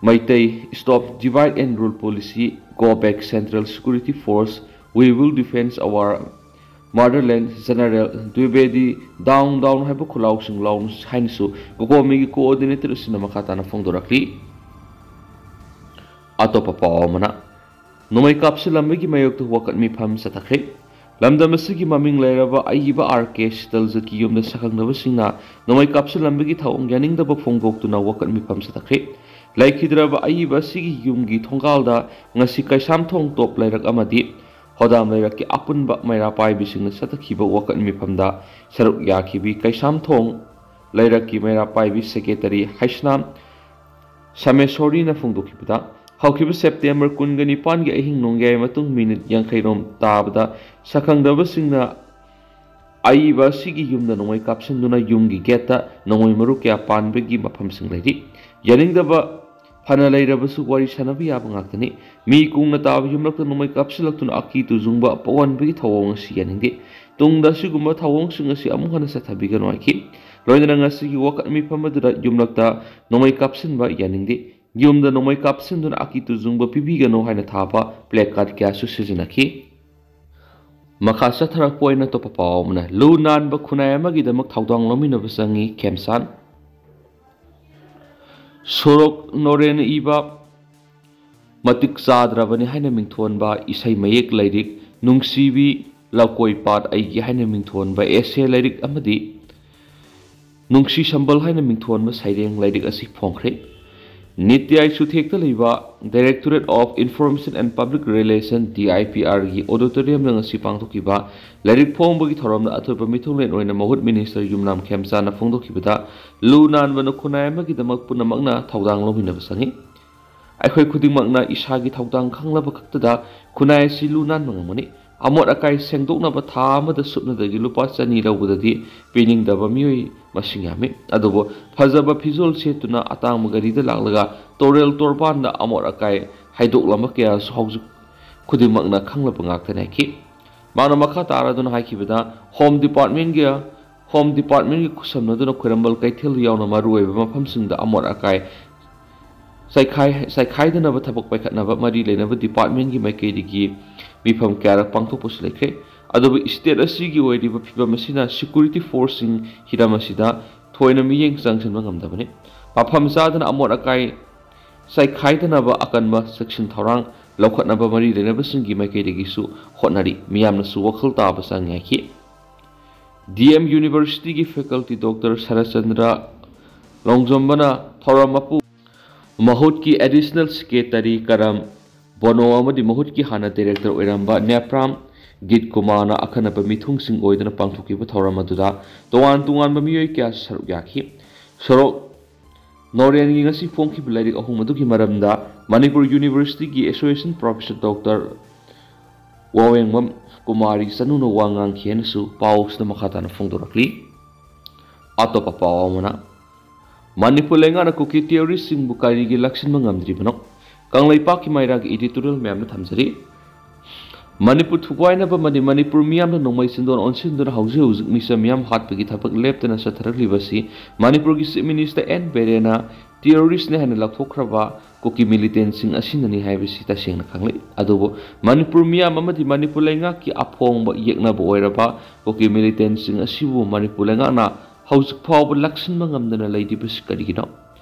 Meitei, Stop Divide and Rule Policy, Go Back Central Security Force, We Will Defend Our Motherland, General ꯗ꯭ꯋꯤꯕꯦꯗꯤ Down Down ꯍꯥꯏꯕ ꯈꯨꯜꯂꯥꯎꯁꯤꯡ ꯂꯥꯎꯅ ꯍꯥꯏꯅꯁꯨ ꯀꯣꯀꯣꯃꯤꯒꯤ coordinator ꯑꯁꯤꯅ ꯃꯈꯥ ꯇꯥꯅ ꯐꯣꯡꯗꯣꯔꯛꯂꯤ꯫ ꯑꯇꯣꯞꯄ ꯄꯥꯎ ꯑꯃꯅ, ꯅꯣꯡꯃꯩ ꯀꯥꯞꯁꯤꯜꯂꯝꯕꯒꯤ ꯃꯥꯌꯣꯛꯇ ꯋꯥꯀꯠ ꯃꯤꯐꯝ ꯆꯠꯊꯈ꯭ꯔꯦ꯫ ꯂꯝꯗꯝ ꯑꯁꯤꯒꯤ ꯃꯃꯤꯡ ꯂꯩꯔꯕ ꯑꯏꯕ ꯑꯥꯔ ꯀꯦ ꯁꯤꯇꯜꯖꯤꯠꯀꯤ ꯌꯨꯝꯗ ꯁꯛꯈꯪꯗꯕꯁꯤꯡꯅ ꯅꯣꯡꯃꯩ ꯀꯥꯞꯁꯤꯜꯂꯝꯕꯒꯤ ꯊꯧꯑꯣꯡ ꯌꯥꯅꯤꯡꯗꯕ ꯐꯣꯡꯗꯣꯛꯇꯨꯅ ꯋꯥꯀꯠ ꯃꯤꯐꯝ ꯆꯠꯊꯈ꯭ꯔꯦ꯫ ꯂꯩꯈꯤꯗ꯭ꯔꯕ ꯑꯏꯕ ꯑꯁꯤꯒꯤ ꯌꯨꯝꯒꯤ ꯊꯣꯡꯒꯥꯜꯗ ꯉꯁꯤ ꯀꯩꯁꯥꯝꯊꯣꯡ ꯇꯣꯞ ꯂꯩꯔꯛ ꯑꯃꯗꯤ ꯍꯣꯗꯥꯝ ꯂꯩꯔꯛꯀꯤ ꯑꯄꯨꯟꯕ ꯃꯩꯔꯥ ꯄꯥꯏꯕꯤꯁꯤꯡꯅ ꯆꯠꯊꯈꯤꯕ ꯋꯥꯀꯠ ꯃꯤꯐꯝꯗ ꯁꯔꯨꯛ ꯌꯥꯈꯤꯕꯤ ꯀꯩꯁꯥꯝꯊꯣꯡ ꯂꯩꯔꯛꯀꯤ ꯃꯩꯔꯥ ꯄꯥꯏꯕꯤ ꯁꯦꯀ꯭ꯔꯦꯇꯔꯤ ꯍꯩꯁꯅꯥꯝ ꯁꯃꯦꯁꯣꯔꯤꯅ ꯐꯣꯡꯗꯣꯛꯈꯤꯕꯗ, ꯍꯧꯈꯤꯕ ꯁꯦꯞꯇꯦꯝꯕꯔ ꯀꯨꯟꯒ ꯅꯤꯄꯥꯟꯒꯤ ꯑꯍꯤꯡ ꯅꯣꯡꯌꯥꯏ ꯃꯇꯨꯡ ꯃꯤꯅꯤꯠ ꯌꯥꯡꯈꯩ ꯔꯣꯝ ꯇꯥꯕꯗ ꯁꯛꯈꯪꯗꯕꯁꯤꯡꯅ ꯑꯏꯕ ꯑꯁꯤꯒꯤ ꯌꯨꯝꯗ ꯅꯣꯡꯃꯩ ꯀꯥꯞꯁꯤꯟꯗꯨꯅ ꯌꯨꯝꯒꯤ ꯒꯦꯠꯇ ꯅꯣꯡꯃꯩ ꯃꯔꯨ ꯀꯌꯥ ꯄꯥꯟꯕꯒꯤ ꯃꯐꯝꯁꯤꯡ ꯂꯩꯔꯤ꯫ ꯌꯥꯅꯤꯡꯗꯕ ꯐꯅ ꯂꯩꯔꯕꯁꯨ ꯋꯥꯔꯤ ꯁꯥꯟꯅꯕ ꯌꯥꯕ ꯉꯥꯛꯇꯅꯤ꯫ ꯃꯤ ꯀꯨꯡꯅ ꯇꯥꯕ ꯌꯨꯝꯂꯛꯇ ꯅꯣꯡꯃꯩ ꯀꯥꯞꯁꯤꯜꯂꯛꯇꯨꯅ ꯑꯀꯤ ꯇꯨꯖꯨꯡꯕ ꯄꯣꯛꯍꯟꯕꯒꯤ ꯊꯧꯑꯣꯡ ꯑꯁꯤ ꯌꯥꯅꯤꯡꯗꯦ꯫ ꯇꯨꯡꯗ ꯑꯁꯤꯒꯨꯝꯕ ꯊꯧꯑꯣꯡꯁꯤꯡ ꯑꯁꯤ ꯑꯃꯨꯛ ꯍꯟꯅ ꯆꯠꯊꯕꯤꯒꯅꯨ ꯍꯥꯏꯈꯤ꯫ ꯂꯣꯏꯅꯅ ꯉꯁꯤꯒꯤ ꯋꯥꯀꯠ ꯃꯤꯐꯝ ꯑꯗꯨꯗ ꯌꯨꯝꯂꯛꯇ ꯅꯣꯡꯃꯩ ꯀꯥꯞꯁꯤꯟꯕ ꯌꯥꯅꯤꯡꯗꯦ꯫ ꯌꯨꯝꯗ ꯅꯣꯡꯃꯩ ꯀꯥꯞꯁꯤꯟꯗꯨꯅ ꯑꯀꯤ ꯇꯨꯖꯨꯡꯕ ꯄꯤꯕꯤꯒꯅꯨ ꯍꯥꯏꯅ ꯊꯥꯕ placard ꯀꯌꯥꯁꯨ ꯁꯤꯖꯤꯟꯅꯈꯤ꯫ ꯃꯈꯥ ꯆꯠꯊꯔꯛꯄ ꯑꯣꯏꯅ ꯑꯇꯣꯞꯄ ꯄꯥꯎ ꯑꯃꯅ, ꯂꯨ ꯅꯥꯟꯕ ꯈꯨꯟꯅꯥꯏ ꯑꯃꯒꯤꯗꯃꯛ ꯊꯧꯗꯥꯡ ꯂꯧꯃꯤꯟꯅꯕ ꯆꯪꯏ, ꯈꯦꯝꯆꯥꯟ꯫ ꯁꯣꯔꯣꯛ ꯅꯣꯔꯦꯟ ꯏꯕ ꯃꯇꯤꯛ ꯆꯥꯗ꯭ꯔꯕꯅꯤ ꯍꯥꯏꯅ ꯃꯤꯡꯊꯣꯟꯕ ꯏꯁꯩ ꯃꯌꯦꯛ ꯂꯥꯏꯔꯤꯛ, ꯅꯨꯡꯁꯤꯕꯤ ꯂꯧꯀꯣꯏ ꯄꯥꯠ ꯑꯩꯒꯤ ꯍꯥꯏꯅ ꯃꯤꯡꯊꯣꯟꯕ essay ꯂꯥꯏꯔꯤꯛ ꯑꯃꯗꯤ ꯅꯨꯡꯁꯤ ꯁꯝꯕꯜ ꯍꯥꯏꯅ ꯃꯤꯡꯊꯣꯟꯕ ꯁꯩꯔꯦꯡ ꯂꯥꯏꯔꯤꯛ ꯑꯁꯤ ꯐꯣꯡꯈ꯭ꯔꯦ꯫ ꯅꯤꯇꯤ ꯑꯥꯌꯣꯒ ꯆꯨꯊꯦꯛꯇ ꯂꯩꯕ Directorate of Information and Public Relation, D I P R ꯒꯤ auditorium ꯗ ꯉꯁꯤ ꯄꯥꯡꯊꯣꯛꯈꯤꯕ ꯂꯥꯏꯔꯤꯛ ꯐꯣꯡꯕꯒꯤ ꯊꯧꯔꯝꯗ ꯑꯊꯣꯏꯕ ꯃꯤꯊꯨꯡꯂꯦꯟ ꯑꯣꯏꯅ ꯃꯍꯨꯠ minister ꯌꯨꯝꯅꯥꯝ ꯈꯦꯝꯆꯥꯟꯅ ꯐꯣꯡꯗꯣꯛꯈꯤꯕꯗ, ꯂꯨ ꯅꯥꯟꯕꯅ ꯈꯨꯟꯅꯥꯏ ꯑꯃꯒꯤꯗꯃꯛ ꯄꯨꯝꯅꯃꯛꯅ ꯊꯧꯗꯥꯡ ꯂꯧꯃꯤꯟꯅꯕ ꯆꯪꯏ꯫ ꯑꯩꯈꯣꯏ ꯈꯨꯗꯤꯡꯃꯛꯅ ꯏꯁꯥꯒꯤ ꯊꯧꯗꯥꯡ ꯈꯪꯂꯕ ꯈꯛꯇꯗ ꯈꯨꯟꯅꯥꯏ ꯑꯁꯤ ꯂꯨ ꯅꯥꯟꯕ ꯉꯝꯒꯅꯤ꯫ ꯑꯃꯣꯠ ꯑꯀꯥꯏ ꯁꯦꯡꯗꯣꯛꯅꯕ ꯊꯥ ꯑꯃꯗ ꯁꯨꯞꯅꯗꯒꯤ ꯂꯨꯄꯥ ꯆꯅꯤ ꯂꯧꯕꯗꯗꯤ ꯄꯤꯅꯤꯡꯗꯕ ꯃꯤꯑꯣꯏ ꯃꯁꯤꯡ ꯌꯥꯝꯃꯤ꯫ ꯑꯗꯨꯕꯨ ꯐꯖꯕ ꯐꯤꯖꯣꯜ ꯁꯦꯠꯇꯨꯅ ꯑꯇꯥꯡꯕ ꯒꯥꯔꯤꯗ ꯂꯥꯛꯂꯒ ꯇꯣꯔꯦꯜ ꯇꯣꯔꯕꯥꯟꯗ ꯑꯃꯣꯠ ꯑꯀꯥꯏ ꯍꯩꯗꯣꯛꯂꯝꯕ ꯀꯌꯥꯁꯨ ꯍꯧꯖꯤꯛ ꯈꯨꯗꯤꯡꯃꯛꯅ ꯈꯪꯂꯕ ꯉꯥꯛꯇꯅꯤ ꯍꯥꯏꯈꯤ꯫ ꯃꯥꯅ ꯃꯈꯥ ꯇꯥꯔꯗꯨꯅ ꯍꯥꯏꯈꯤꯕꯗ, Home Department ꯒꯤ Home Department ꯒꯤ ꯈꯨꯠꯁꯝꯅꯗꯨꯅ ꯈ꯭ꯋꯥꯏꯔꯝꯕꯟ ꯀꯩꯊꯦꯜ ꯌꯥꯎꯅ ꯃꯔꯨꯑꯣꯏꯕ ꯃꯐꯝꯁꯤꯡꯗ ꯑꯃꯣꯠ ꯑꯀꯥꯏ ꯆꯥꯏꯈꯥꯏ-, ꯆꯥꯏꯈꯥꯏꯗꯅꯕ ꯊꯕꯛ ꯄꯥꯏꯈꯠꯅꯕ ꯃꯔꯤ ꯂꯩꯅꯕ department ꯀꯤ ꯃꯥꯏꯀꯩꯗꯒꯤ ꯃꯤꯐꯝ ꯀꯌꯥꯔꯛ ꯄꯥꯡꯊꯣꯛꯄꯁꯨ ꯂꯩꯈ꯭ꯔꯦ꯫ ꯑꯗꯨꯕꯨ state ꯑꯁꯤꯒꯤ ꯑꯣꯏꯔꯤꯕ ꯐꯤꯕꯝ ꯑꯁꯤꯅ security force ꯁꯤꯡ ꯍꯤꯔꯝ ꯑꯁꯤꯗ ꯊꯣꯏꯅ ꯃꯤꯠꯌꯦꯡ ꯆꯪꯁꯤꯟꯕ ꯉꯝꯗꯕꯅꯤ꯫ ꯃꯐꯝ ꯆꯥꯗꯅ ꯑꯃꯣꯠ ꯑꯀꯥꯏ ꯆꯥꯏꯈꯥꯏꯗꯅꯕ ꯑꯀꯟꯕ ꯆꯦꯛꯁꯤꯟ ꯊꯧꯔꯥꯡ ꯂꯧꯈꯠꯅꯕ ꯃꯔꯤ ꯂꯩꯅꯕꯁꯤꯡꯒꯤ ꯃꯥꯏꯀꯩꯗꯒꯤꯁꯨ ꯍꯣꯠꯅꯔꯤ꯫ ꯃꯤꯌꯥꯝꯅꯁꯨ ꯋꯥꯈꯜ ꯇꯥꯕ ꯆꯪꯉꯤ ꯍꯥꯏꯈꯤ꯫ ꯗꯤ ꯑꯦꯝ ꯌꯨꯅꯤꯚꯔꯁꯤꯇꯤꯒꯤ ꯐꯦꯀꯜꯇꯤ ꯗꯣꯛꯇꯔ ꯁꯔꯠꯆꯟꯗ꯭ꯔ ꯂꯣꯡꯖꯝꯕꯅ ꯊꯧꯔꯝ ꯃꯄꯨ ꯃꯍꯨꯠꯀꯤ ꯑꯦꯗꯤꯁꯅꯦꯜ ꯁꯦꯀ꯭ꯔꯦꯇꯔꯤ ꯀꯔꯝ ꯕꯣꯅꯣ ꯑꯃꯗꯤ ꯃꯍꯨꯠꯀꯤ ꯍꯥꯟꯅ ꯗꯥꯏꯔꯦꯛꯇꯔ ꯑꯣꯏꯔꯝꯕ ꯅꯦꯄ꯭ꯔꯥꯝ ꯒꯤꯠ ꯀꯨꯃꯥꯔꯅ ꯑꯈꯟꯅꯕ ꯃꯤꯊꯨꯡꯁꯤꯡ ꯑꯣꯏꯗꯨꯅ ꯄꯥꯡꯊꯣꯛꯈꯤꯕ ꯊꯧꯔꯝ ꯑꯗꯨꯗ ꯇꯣꯉꯥꯟ ꯇꯣꯉꯥꯟꯕ ꯃꯤꯑꯣꯏ ꯀꯌꯥꯁꯨ ꯁꯔꯨꯛ ꯌꯥꯈꯤ꯫ ꯁꯣꯔꯣꯛ ꯅꯣꯔꯦꯟꯒꯤ ꯉꯁꯤ ꯐꯣꯡꯈꯤꯕ ꯂꯥꯏꯔꯤꯛ ꯑꯍꯨꯝ ꯑꯗꯨꯒꯤ ꯃꯔꯝꯗ ꯃꯅꯤꯄꯨꯔ ꯌꯨꯅꯤꯚꯔꯁꯤꯇꯤꯒꯤ ꯑꯦꯁꯣꯁꯤꯌꯦꯁꯟ ꯄ꯭ꯔꯣꯐꯦꯁꯔ ꯗꯣꯛꯇꯔ ꯋꯥꯋꯦꯡꯕꯝ ꯀꯨꯃꯥꯔꯤ ꯆꯅꯨꯅ ꯋꯥ ꯉꯥꯡꯈꯤ ꯍꯥꯏꯅꯁꯨ ꯄꯥꯎꯁꯤꯗ ꯃꯈꯥ ꯇꯥꯅ ꯐꯣꯡꯗꯣꯔꯛꯂꯤ꯫ ꯑꯇꯣꯞꯄ ꯄꯥꯎ ꯑꯃꯅ, ꯃꯅꯤꯄꯨꯔ ꯂꯩꯉꯥꯛꯅ ꯀꯨꯀꯤ ꯇꯦꯔꯣꯔꯤꯁꯁꯤꯡꯕꯨ ꯀꯔꯤꯒꯤ ꯂꯥꯛꯁꯤꯟꯕ ꯉꯝꯗ꯭ꯔꯤꯕꯅꯣ? ꯀꯪꯂꯩꯄꯥꯛꯀꯤ ꯃꯩꯔꯥꯒꯤ ꯏꯗꯤꯇꯣꯔꯤꯌꯦꯜ ꯃꯌꯥꯝꯅ ꯊꯝꯖꯔꯤ꯫ ꯃꯅꯤꯄꯨꯔ ꯊꯨꯒꯥꯏꯅꯕ ꯑꯃꯗꯤ ꯃꯅꯤꯄꯨꯔ ꯃꯤꯌꯥꯝꯅ ꯅꯣꯡꯃꯩ ꯆꯤꯟꯗꯣꯟ ꯑꯣꯟꯁꯤꯟꯗꯨꯅ ꯍꯧꯖꯤꯛ ꯍꯧꯖꯤꯛ ꯃꯤꯆꯝ ꯃꯤꯌꯥꯝ ꯍꯥꯠꯄꯒꯤ ꯊꯕꯛ ꯂꯦꯞꯇꯅ ꯆꯠꯊꯔꯛꯂꯤꯕꯁꯤ ꯃꯅꯤꯄꯨꯔꯒꯤ ꯆꯤꯐ ꯃꯤꯅꯤꯁꯇꯔ ꯑꯦꯟ ꯕꯤꯔꯦꯟꯅ ꯇꯦꯔꯣꯔꯤꯁꯅꯤ ꯍꯥꯏꯅ ꯂꯥꯎꯊꯣꯛꯈ꯭ꯔꯕ ꯀꯨꯀꯤ ꯃꯤꯂꯤꯇꯦꯟꯁꯤꯡ ꯑꯁꯤꯅꯅꯤ ꯍꯥꯏꯕꯁꯤ ꯇꯁꯦꯡꯅ ꯈꯪꯂꯦ꯫ ꯑꯗꯨꯕꯨ ꯃꯅꯤꯄꯨꯔ ꯃꯤꯌꯥꯝ ꯑꯃꯗꯤ ꯃꯅꯤꯄꯨꯔ ꯂꯩꯉꯥꯛꯀꯤ ꯑꯐꯣꯡꯕ ꯌꯦꯛꯅꯕ ꯑꯣꯏꯔꯕ ꯀꯨꯀꯤ ꯃꯤꯂꯤꯇꯦꯟꯁꯤꯡ ꯑꯁꯤꯕꯨ ꯃꯅꯤꯄꯨꯔ ꯂꯩꯉꯥꯛꯅ ꯍꯧꯖꯤꯛ ꯐꯥꯎꯕ ꯂꯥꯛꯁꯤꯟꯕ ꯉꯝꯗꯅ ꯂꯩꯔꯤꯕꯁꯤ ꯀꯔꯤꯒꯤꯅꯣ?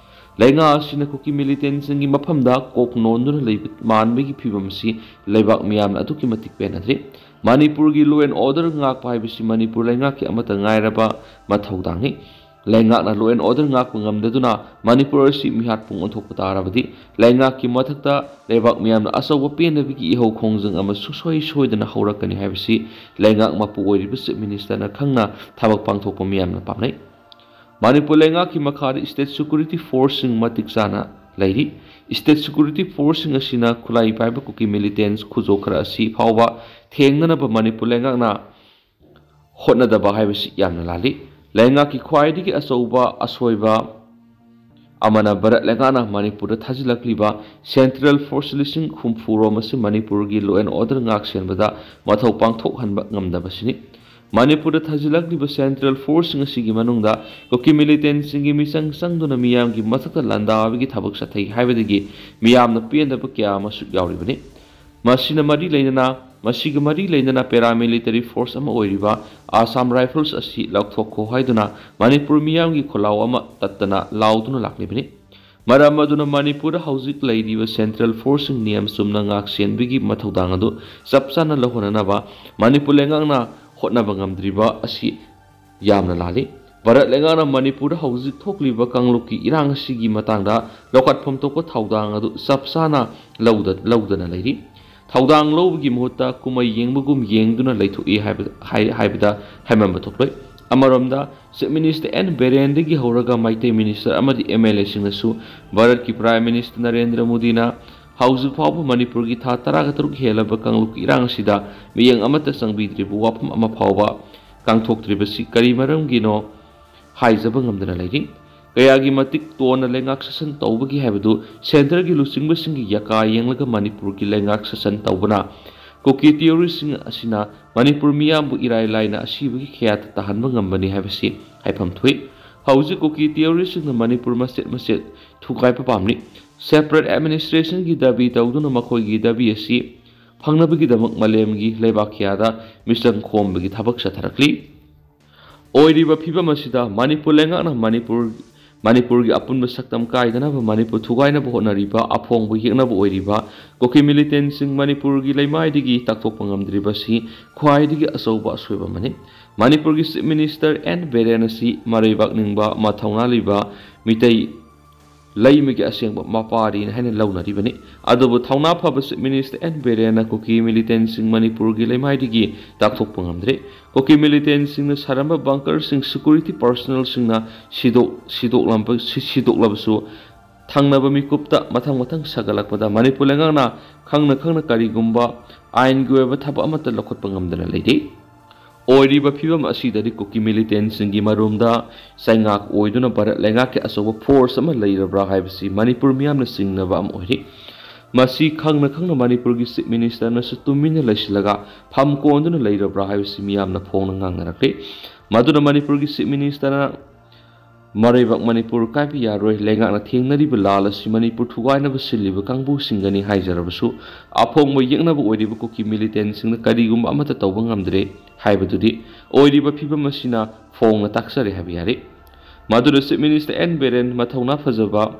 ꯂꯩꯉꯥꯛ ꯑꯁꯤꯅ ꯀꯨꯀꯤ ꯃꯤꯂꯤꯇꯦꯟꯁꯤꯡꯒꯤ ꯃꯐꯝꯗ ꯀꯣꯛ ꯅꯣꯟꯗꯨꯅ ꯂꯩꯕ ꯃꯥꯟꯕꯒꯤ ꯐꯤꯕꯝ ꯑꯁꯤ ꯂꯩꯕꯥꯛ ꯃꯤꯌꯥꯝꯅ ꯑꯗꯨꯛꯀꯤ ꯃꯇꯤꯛ ꯄꯦꯟꯅꯗ꯭ꯔꯤ꯫ ꯃꯅꯤꯄꯨꯔꯒꯤ law and order ꯉꯥꯛꯄ ꯍꯥꯏꯕꯁꯤ ꯃꯅꯤꯄꯨꯔ ꯂꯩꯉꯥꯛꯀꯤ ꯑꯃꯠꯇ ꯉꯥꯏꯔꯕ ꯃꯊꯧꯗꯥꯡꯅꯤ꯫ ꯂꯩꯉꯥꯛꯅ law and order ꯉꯥꯛꯄ ꯉꯝꯗꯗꯨꯅ ꯃꯅꯤꯄꯨꯔ ꯑꯁꯤ ꯃꯤꯍꯥꯠꯄꯨꯡ ꯑꯣꯟꯊꯣꯛꯄ ꯇꯥꯔꯕꯗꯤ ꯂꯩꯉꯥꯛꯀꯤ ꯃꯊꯛꯇ ꯂꯩꯕꯥꯛ ꯃꯤꯌꯥꯝꯅ ꯑꯆꯧꯕ ꯄꯦꯟꯗꯕꯒꯤ ꯏꯍꯧ ꯈꯣꯡꯖꯪ ꯑꯃ ꯁꯨꯡꯁꯣꯏ ꯁꯣꯏꯗꯅ ꯍꯧꯔꯛꯀꯅꯤ ꯍꯥꯏꯕꯁꯤ ꯂꯩꯉꯥꯛ ꯃꯄꯨ ꯑꯣꯏꯔꯤꯕ ꯆꯤꯐ ꯃꯤꯅꯤꯁꯇꯔꯅ ꯈꯪꯅ ꯊꯕꯛ ꯄꯥꯡꯊꯣꯛꯄ ꯃꯤꯌꯥꯝꯅ ꯄꯥꯝꯅꯩ꯫ ꯃꯅꯤꯄꯨꯔ ꯂꯩꯉꯥꯛꯀꯤ ꯃꯈꯥꯗ state security forceꯁꯤꯡ ꯃꯇꯤꯛ ꯆꯥꯅ ꯂꯩꯔꯤ꯫ State security forceꯁꯤꯡ ꯑꯁꯤꯅ ꯈꯨꯠꯂꯥꯏ ꯄꯥꯏꯕ ꯀꯨꯀꯤ militants ꯈꯨꯖꯣꯛ ꯈꯔ ꯑꯁꯤ ꯐꯥꯎꯕ ꯊꯦꯡꯅꯅꯕ ꯃꯅꯤꯄꯨꯔ ꯂꯩꯉꯥꯛꯅ ꯍꯣꯠꯅꯗꯕ ꯍꯥꯏꯕꯁꯤ ꯌꯥꯝꯅ ꯂꯥꯜꯂꯤ꯫ ꯂꯩꯉꯥꯛꯀꯤ ꯈ꯭ꯋꯥꯏꯗꯒꯤ ꯑꯆꯧꯕ ꯑꯁꯣꯏꯕ ꯑꯃꯅ ꯚꯥꯔꯠ ꯂꯩꯉꯥꯛꯅ ꯃꯅꯤꯄꯨꯔꯗ ꯊꯥꯖꯤꯜꯂꯛꯂꯤꯕ central force ꯂꯤꯁꯤꯡ ꯍꯨꯝꯐꯨ ꯔꯣꯝ ꯑꯁꯤ ꯃꯅꯤꯄꯨꯔꯒꯤ law and order ꯉꯥꯛ ꯁꯦꯟꯕꯗ ꯃꯊꯧ ꯄꯥꯡꯊꯣꯛꯍꯟꯕ ꯉꯝꯗꯕꯁꯤꯅꯤ꯫ ꯃꯅꯤꯄꯨꯔꯗ ꯊꯥꯖꯤꯜꯂꯛꯂꯤꯕ central forceꯁꯤꯡ ꯑꯁꯤꯒꯤ ꯃꯅꯨꯡꯗ ꯀꯨꯀꯤ militantꯁꯤꯡꯒꯤ ꯃꯤꯆꯪ ꯆꯪꯗꯨꯅ ꯃꯤꯌꯥꯝꯒꯤ ꯃꯊꯛꯇ ꯂꯥꯟꯗꯥꯕꯒꯤ ꯊꯕꯛ ꯆꯠꯊꯩ ꯍꯥꯏꯕꯗꯒꯤ ꯃꯤꯌꯥꯝꯅ ꯄꯦꯟꯗꯕ ꯀꯌꯥ ꯑꯃꯁꯨ ꯌꯥꯎꯔꯤꯕꯅꯤ꯫ ꯃꯁꯤꯅ ꯃꯔꯤ ꯂꯩꯅꯅ, ꯃꯁꯤꯒ ꯃꯔꯤ ꯂꯩꯅꯅ paramilitary force ꯑꯃ ꯑꯣꯏꯔꯤꯕ Assam Rifles ꯑꯁꯤ ꯂꯧꯊꯣꯛꯈꯣ ꯍꯥꯏꯗꯨꯅ ꯃꯅꯤꯄꯨꯔ ꯃꯤꯌꯥꯝꯒꯤ ꯈꯣꯜꯂꯥꯎ ꯑꯃ ꯇꯠꯇꯅ ꯂꯥꯎꯗꯨꯅ ꯂꯥꯛꯂꯤꯕꯅꯤ꯫ ꯃꯔꯝ ꯑꯗꯨꯅ ꯃꯅꯤꯄꯨꯔꯗ ꯍꯧꯖꯤꯛ ꯂꯩꯔꯤꯕ ꯁꯦꯟꯇ꯭ꯔꯦꯜ ꯐꯣꯔꯁꯁꯤꯡ ꯅꯤꯌꯝ ꯆꯨꯝꯅ ꯉꯥꯛ ꯁꯦꯟꯕꯒꯤ ꯃꯊꯧꯗꯥꯡ ꯑꯗꯨ ꯆꯞ ꯆꯥꯅ ꯂꯧꯍꯟꯅꯅꯕ ꯃꯅꯤꯄꯨꯔ ꯂꯩꯉꯥꯛꯅ ꯍꯣꯠꯅꯕ ꯉꯝꯗ꯭ꯔꯤꯕ ꯑꯁꯤ ꯌꯥꯝꯅ ꯂꯥꯜꯂꯤ꯫ ꯚꯥꯔꯠ ꯂꯩꯉꯥꯛꯅ ꯃꯅꯤꯄꯨꯔꯗ ꯍꯧꯖꯤꯛ ꯊꯣꯛꯂꯤꯕ ꯀꯥꯡꯂꯨꯞꯀꯤ ꯏꯔꯥꯡ ꯑꯁꯤꯒꯤ ꯃꯇꯥꯡꯗ ꯂꯧꯈꯠꯐꯝ ꯊꯣꯛꯄ ꯊꯧꯗꯥꯡ ꯑꯗꯨ ꯆꯞ ꯆꯥꯅ ꯂꯧꯗ-, ꯂꯧꯗꯅ ꯂꯩꯔꯤ꯫ ꯊꯧꯗꯥꯡ ꯂꯧꯕꯒꯤ ꯃꯍꯨꯠꯇ ꯀꯨꯝꯍꯩ ꯌꯦꯡꯕꯒꯨꯝ ꯌꯦꯡꯗꯨꯅ ꯂꯩꯊꯣꯛꯏ ꯍꯥꯏꯕ-, ꯍꯥꯏ-, ꯍꯥꯏꯕꯗ ꯍꯥꯏꯃꯟꯕ ꯊꯣꯛꯂꯣꯏ꯫ ꯑꯃꯔꯣꯝꯗ, ꯆꯤꯐ ꯃꯤꯅꯤꯁꯇꯔ ꯑꯦꯟ ꯕꯤꯔꯦꯟꯗꯒꯤ ꯍꯧꯔꯒ ꯃꯩꯇꯩ ꯃꯤꯅꯤꯁꯇꯔ ꯑꯃꯗꯤ ꯑꯦꯝ ꯑꯦꯜ ꯑꯦꯁꯤꯡꯅꯁꯨ ꯚꯥꯔꯠꯀꯤ ꯄ꯭ꯔꯥꯏꯝ ꯃꯤꯅꯤꯁꯇꯔ ꯅꯔꯦꯟꯗ꯭ꯔ ꯃꯣꯗꯤꯅ ꯍꯧꯖꯤꯛ ꯐꯥꯎꯕ ꯃꯅꯤꯄꯨꯔꯒꯤ ꯊꯥ ꯇꯔꯥꯒ ꯇꯔꯨꯛ ꯍꯦꯜꯂꯕ ꯀꯥꯡꯂꯨꯞꯀꯤ ꯏꯔꯥꯡ ꯑꯁꯤꯗ ꯃꯤꯠꯌꯦꯡ ꯑꯃꯠꯇ ꯆꯪꯕꯤꯗ꯭ꯔꯤꯕ ꯋꯥꯐꯝ ꯑꯃ ꯐꯥꯎꯕ ꯀꯥꯡꯊꯣꯛꯇ꯭ꯔꯤꯕꯁꯤ ꯀꯔꯤ ꯃꯔꯝꯒꯤꯅꯣ ꯍꯥꯏꯖꯕ ꯉꯝꯗꯅ ꯂꯩꯔꯤ꯫ ꯀꯌꯥꯒꯤ ꯃꯇꯤꯛ ꯇꯣꯟꯅ ꯂꯩꯉꯥꯛ ꯁꯥꯁꯟ ꯇꯧꯕꯒꯦ ꯍꯥꯏꯕꯗꯨ ꯁꯦꯟꯇꯔꯒꯤ ꯂꯨꯆꯤꯡꯕꯁꯤꯡꯒꯤ ꯌꯥꯀꯥ ꯌꯦꯡꯂꯒ ꯃꯅꯤꯄꯨꯔꯒꯤ ꯂꯩꯉꯥꯛ ꯁꯥꯁꯟ ꯇꯧꯕꯅ ꯀꯨꯀꯤ ꯇꯦꯔꯣꯔꯤꯁꯁꯤꯡ ꯑꯁꯤꯅ ꯃꯅꯤꯄꯨꯔ ꯃꯤꯌꯥꯝꯕꯨ ꯏꯔꯥꯏ ꯂꯥꯏꯅ ꯑꯁꯤꯕꯒꯤ ꯀꯌꯥꯗ ꯇꯥꯍꯟꯕ ꯉꯝꯕꯅꯤ ꯍꯥꯏꯕꯁꯤ ꯍꯥꯏꯐꯝ ꯊꯣꯛꯏ꯫ ꯍꯧꯖꯤꯛ ꯀꯨꯀꯤ ꯇꯦꯔꯣꯔꯤꯁꯁꯤꯡꯅ ꯃꯅꯤꯄꯨꯔ ꯃꯆꯦꯠ ꯃꯆꯦꯠ ꯊꯨꯒꯥꯏꯕ ꯄꯥꯝꯂꯤ꯫ ꯁꯦꯄꯔꯦꯠ ꯑꯦꯗꯃꯤꯅꯤꯁꯇ꯭ꯔꯦꯁꯟꯒꯤ ꯗꯥꯕꯤ ꯇꯧꯗꯨꯅ ꯃꯈꯣꯏꯒꯤ ꯗꯥꯕꯤ ꯑꯁꯤ ꯐꯪꯅꯕꯒꯤꯗꯃꯛ ꯃꯥꯂꯦꯝꯒꯤ ꯂꯩꯕꯥꯛ ꯀꯌꯥꯗ ꯃꯤꯆꯪ ꯈꯣꯝꯕꯒꯤ ꯊꯕꯛ ꯆꯠꯊꯔꯛꯂꯤ꯫ ꯑꯣꯏꯔꯤꯕ ꯐꯤꯕꯝ ꯑꯁꯤꯗ ꯃꯅꯤꯄꯨꯔ ꯂꯩꯉꯥꯛꯅ ꯃꯅꯤꯄꯨꯔ, ꯃꯅꯤꯄꯨꯔꯒꯤ ꯑꯄꯨꯟꯕ ꯁꯛꯇꯝ ꯀꯥꯏꯗꯅꯕ ꯃꯅꯤꯄꯨꯔ ꯊꯨꯒꯥꯏꯅꯕ ꯍꯣꯠꯅꯔꯤꯕ ꯑꯐꯣꯡꯕ ꯌꯦꯛꯅꯕ ꯑꯣꯏꯔꯤꯕ ꯀꯨꯀꯤ ꯃꯤꯂꯤꯇꯦꯟꯁꯤꯡ ꯃꯅꯤꯄꯨꯔꯒꯤ ꯂꯩꯃꯥꯏꯗꯒꯤ ꯇꯥꯛꯊꯣꯛꯄ ꯉꯝꯗ꯭ꯔꯤꯕꯁꯤ ꯈ꯭ꯋꯥꯏꯗꯒꯤ ꯑꯆꯧꯕ ꯑꯁꯣꯏꯕ ꯑꯃꯅꯤ꯫ ꯃꯅꯤꯄꯨꯔꯒꯤ ꯆꯤꯐ ꯃꯤꯅꯤꯁꯇꯔ ꯑꯦꯟ ꯕꯤꯔꯦꯟ ꯑꯁꯤ ꯃꯔꯩꯕꯥꯛ ꯅꯤꯡꯕ, ꯃꯊꯧꯅꯥ ꯂꯩꯕ, ꯃꯤꯇꯩ ꯂꯩꯃꯒꯤ ꯑꯁꯦꯡꯕ ꯃꯄꯥꯔꯤꯅꯤ ꯍꯥꯏꯅ ꯂꯧꯅꯔꯤꯕꯅꯤ꯫ ꯑꯗꯨꯕꯨ ꯊꯧꯅꯥ ꯐꯕ ꯆꯤꯐ ꯃꯤꯅꯤꯁꯇꯔ ꯑꯦꯟ ꯕꯤꯔꯦꯟꯅ ꯀꯨꯀꯤ ꯃꯤꯂꯤꯇꯦꯟꯁꯤꯡ ꯃꯅꯤꯄꯨꯔꯒꯤ ꯂꯩꯃꯥꯏꯗꯒꯤ ꯇꯥꯛꯊꯣꯛꯄ ꯉꯝꯗ꯭ꯔꯦ꯫ ꯀꯨꯀꯤ ꯃꯤꯂꯤꯇꯦꯟꯁꯤꯡꯅ ꯁꯥꯔꯝꯕ ꯕꯪꯀꯔꯁꯤꯡ ꯁꯦꯀ꯭ꯌꯨꯔꯤꯇꯤ ꯄꯔꯁꯣꯅꯦꯜꯁꯤꯡꯅ ꯁꯤꯗꯣꯛ-, ꯁꯤꯗꯣꯛꯂꯝꯕ-, ꯁꯤ-, ꯁꯤꯗꯣꯛꯂꯕꯁꯨ ꯊꯪꯅꯕ ꯃꯤꯀꯨꯞꯇ ꯃꯊꯪ ꯃꯊꯪ ꯁꯥꯒꯠꯂꯛꯄꯗ ꯃꯅꯤꯄꯨꯔ ꯂꯩꯉꯥꯛꯅ ꯈꯪꯅ ꯈꯪꯅ ꯀꯔꯤꯒꯨꯝꯕ ꯑꯥꯏꯟꯒꯤ ꯑꯣꯏꯕ ꯊꯕꯛ ꯑꯃꯠꯇ ꯂꯧꯈꯠꯄ ꯉꯝꯗꯅ ꯂꯩꯔꯤ꯫ ꯑꯣꯏꯔꯤꯕ ꯐꯤꯕꯝ ꯑꯁꯤꯗꯗꯤ ꯀꯨꯀꯤ ꯃꯤꯂꯤꯇꯦꯟꯁꯤꯡꯒꯤ ꯃꯔꯨꯝꯗ ꯆꯩꯉꯥꯛ ꯑꯣꯏꯗꯨꯅ ꯚꯥꯔꯠ ꯂꯩꯉꯥꯛꯀꯤ ꯑꯆꯧꯕ ꯐꯣꯔꯁ ꯑꯃ ꯂꯩꯔꯕ꯭ꯔꯥ ꯍꯥꯏꯕꯁꯤ ꯃꯅꯤꯄꯨꯔ ꯃꯤꯌꯥꯝꯅ ꯆꯤꯡꯅꯕ ꯑꯃ ꯑꯣꯏꯔꯤ꯫ ꯃꯁꯤ ꯈꯪꯅ ꯈꯪꯅ ꯃꯅꯤꯄꯨꯔꯒꯤ ꯆꯤꯐ ꯃꯤꯅꯤꯁꯇꯔꯅꯁꯨ ꯇꯨꯃꯤꯟꯅ ꯂꯩꯁꯤꯜꯂꯒ ꯐꯝ ꯀꯣꯟꯗꯨꯅ ꯂꯩꯔꯕ꯭ꯔꯥ ꯍꯥꯏꯕꯁꯤ ꯃꯤꯌꯥꯝꯅ ꯐꯣꯡꯅ ꯉꯥꯡꯅꯔꯛꯂꯤ꯫ ꯃꯗꯨꯅ ꯃꯅꯤꯄꯨꯔꯒꯤ ꯆꯤꯐ ꯃꯤꯅꯤꯁꯇꯔꯅ ꯃꯔꯩꯕꯥꯛ ꯃꯅꯤꯄꯨꯔ ꯀꯥꯏꯕ ꯌꯥꯔꯣꯏ, ꯂꯩꯉꯥꯛꯅ ꯊꯦꯡꯅꯔꯤꯕ ꯂꯥꯜ ꯑꯁꯤ ꯃꯅꯤꯄꯨꯔ ꯊꯨꯒꯥꯏꯅꯕ ꯁꯤꯜꯂꯤꯕ ꯀꯥꯡꯕꯨꯁꯤꯡꯒꯅꯤ ꯍꯥꯏꯖꯔꯕꯁꯨ, ꯑꯐꯣꯡꯕ ꯌꯦꯛꯅꯕ ꯑꯣꯏꯔꯤꯕ ꯀꯨꯀꯤ ꯃꯤꯂꯤꯇꯦꯟꯁꯤꯡꯅ ꯀꯔꯤꯒꯨꯝꯕ ꯑꯃꯠꯇ ꯇꯧꯕ ꯉꯝꯗ꯭ꯔꯦ ꯍꯥꯏꯕꯗꯨꯗꯤ ꯑꯣꯏꯔꯤꯕ ꯐꯤꯕꯝ ꯑꯁꯤꯅ ꯐꯣꯡꯅ ꯇꯥꯛꯆꯔꯦ ꯍꯥꯏꯕ ꯌꯥꯔꯦ꯫ ꯃꯗꯨꯅ ꯆꯤꯐ ꯃꯤꯅꯤꯁꯇꯔ ꯑꯦꯟ ꯕꯤꯔꯦꯟ ꯃꯊꯧꯅꯥ ꯐꯖꯕ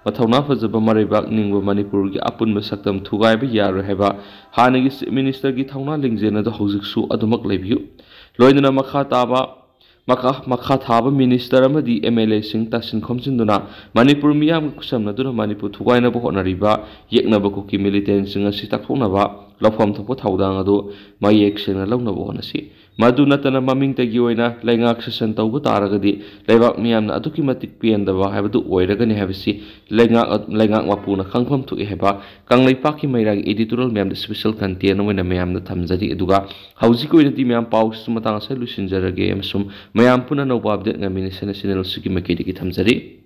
ꯃꯊꯧꯅꯥ ꯐꯖꯕ ꯃꯔꯩꯕꯥꯛ ꯅꯤꯡꯕ ꯃꯅꯤꯄꯨꯔꯒꯤ ꯑꯄꯨꯟꯕ ꯁꯛꯇꯝ ꯊꯨꯒꯥꯏꯕ ꯌꯥꯔꯣꯏ ꯍꯥꯏꯕ ꯍꯥꯟꯅꯒꯤ Chief Minister ꯒꯤ ꯊꯧꯅꯥ ꯂꯤꯡꯖꯦꯜ ꯑꯗꯨ ꯍꯧꯖꯤꯛꯁꯨ ꯑꯗꯨꯃꯛ ꯂꯩꯕꯤꯌꯨ꯫ ꯂꯣꯏꯅꯅ ꯃꯈꯥ ꯇꯥꯕ ꯃꯈꯥ ꯃꯈꯥ ꯊꯥꯕ Minister ꯑꯃꯗꯤ M L A ꯁꯤꯡ ꯇꯥꯁꯤꯟ ꯈꯣꯝꯖꯤꯟꯗꯨꯅ ꯃꯅꯤꯄꯨꯔ ꯃꯤꯌꯥꯝꯒ ꯈꯨꯠꯁꯝꯅꯗꯨꯅ ꯃꯅꯤꯄꯨꯔ ꯊꯨꯒꯥꯏꯅꯕ ꯍꯣꯠꯅꯔꯤꯕ ꯌꯦꯛꯅꯕ ꯀꯨꯀꯤ militant ꯁꯤꯡ ꯑꯁꯤ ꯇꯛꯊꯣꯛꯅꯕ ꯂꯧꯐꯝ ꯊꯣꯛꯄ ꯊꯧꯗꯥꯡ ꯑꯗꯨ ꯃꯌꯦꯛ ꯁꯦꯡꯅ ꯂꯧꯅꯕ ꯍꯣꯠꯅꯁꯤ꯫ ꯃꯗꯨ ꯅꯠꯇꯅ ꯃꯃꯤꯡꯇꯒꯤ ꯑꯣꯏꯅ ꯂꯩꯉꯥꯛ ꯁꯥꯁꯟ ꯇꯧꯕ ꯇꯥꯔꯒꯗꯤ ꯂꯩꯕꯥꯛ ꯃꯤꯌꯥꯝꯅ ꯑꯗꯨꯛꯀꯤ ꯃꯇꯤꯛ ꯄꯦꯟꯗꯕ ꯍꯥꯏꯕꯗꯨ ꯑꯣꯏꯔꯒꯅꯤ ꯍꯥꯏꯕꯁꯤ ꯂꯩꯉꯥꯛ ꯂꯩꯉꯥꯛ ꯃꯄꯨꯅ ꯈꯪꯐꯝ ꯊꯣꯛꯏ ꯍꯥꯏꯕ ꯀꯪꯂꯩꯄꯥꯛꯀꯤ ꯃꯩꯔꯥꯒꯤ editorial ꯃꯌꯥꯝꯗ special content ꯑꯣꯏꯅ ꯃꯌꯥꯝꯗ ꯊꯝꯖꯔꯤ꯫ ꯑꯗꯨꯒ ꯍꯧꯖꯤꯛꯀꯤ ꯑꯣꯏꯅꯗꯤ ꯃꯌꯥꯝ ꯄꯥꯎꯁꯤꯁꯨ ꯃꯇꯥꯡ ꯑꯁꯤꯗ ꯂꯣꯏꯁꯤꯟꯖꯔꯒꯦ ꯑꯃꯁꯨꯡ ꯃꯌꯥꯝ ꯄꯨꯟꯅ ꯑꯅꯧꯕ update ꯉꯥꯏꯃꯤꯟꯅꯁꯦꯅ channel ꯑꯁꯤꯒꯤ ꯃꯥꯏꯀꯩꯗꯒꯤ ꯊꯝꯖꯔꯤ꯫